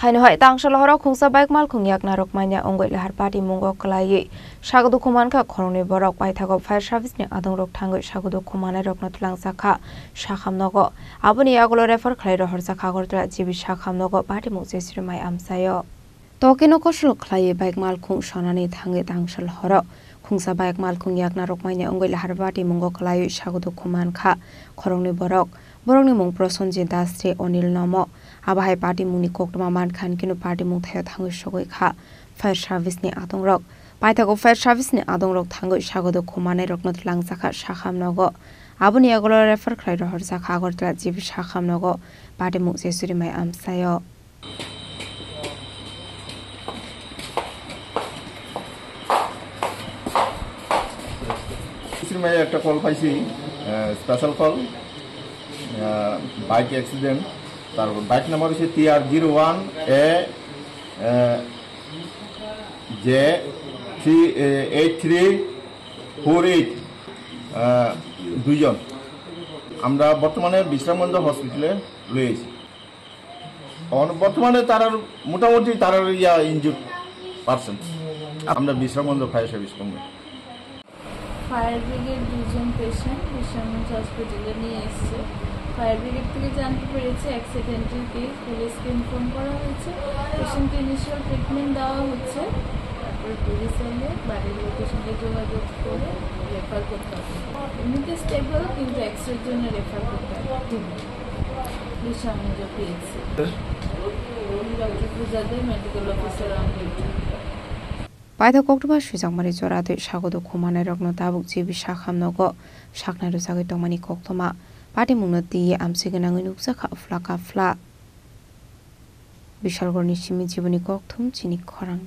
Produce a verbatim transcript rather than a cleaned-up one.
Haino hai tangsa lohoro khungsa bike malkhung yakna rok manya wngwi lahar patimungo kwlaiwi sago dukhu mankha khoroknwi borok. Paithago fire service ni adongrok thangwi sago dukhu manairokno twlangjakha sakham nogo. Aboni yagulo refer khlai rohorjakha Agartala G B sakham nogo patimung Jesuri mai amchaio. Tokeno kosol khlaiwi bike malkhung sonani thangwi tangsa lohoro khungsa bike malkhung yakna rok manya wngwi lahar patimungo kwlaiwi sago dukhu mankha khoroknwi borok. Borokni mung Prosenjit Dasri, Onil Nomo. Abo hai patimungni koktwma mankha hinkhe no patimung thaio thangwi sogwi kha fire service ni adongrok. Paithago fire service ni adongrok thangwi sago dukhu manairokno twlangjakha sakham nogo. Aboni yagulo refer khlai rohorjakha Agartala G B sakham nogo patimung Jesuri mai amchaio. Jesuri mai একটা call পাইছি, আহ, special call, আহ, bike accident. তারপর bike number হচ্ছে T R zero one A J three eight three four eight, দুইজন। আমরা বর্তমানে বিশ্রামগঞ্জ হসপিটালে রয়েছি। অন-, বর্তমানে তারার মোটামুটি তারার ইয়া ইনজুর্ড পার্সন। আমরা বিশ্রামগঞ্জ ফায়ার সার্ভিস কর্মী। ফায়ার ব্রিগেড দুজন পেশেন্ট বিশ্রামগঞ্জ হসপিটালে নিয়ে এসছে। ফায়ার ব্রিগেড থেকে জানতে পেরেছি অ্যাক্সিডেন্টাল কেস, পুলিশকে ইনফর্ম করা হয়েছে। পেশেন্টকে ইনিশিয়াল ট্রিটমেন্ট দেওয়া হচ্ছে, তারপরে পুলিশ এলে বাড়ির লোকের সঙ্গে যোগাযোগ করে রেফার করতে হবে। এমনিতে স্টেবল, কিন্তু এক্সরের জন্য রেফার করতে হবে। Bishramganj PHC. Doctor Puja Dey, medical officer on duty. Paithak koktwma swijakmani jora twi sago dukhu manairokno tabuk G B sakham nogo saknai rwchagwi tongmani koktwma. Patimungno twiwi amchwi gwnangwi nukjakha phla ka phla. Bishalgarhni simi Jiboni Kokthum chini khorang.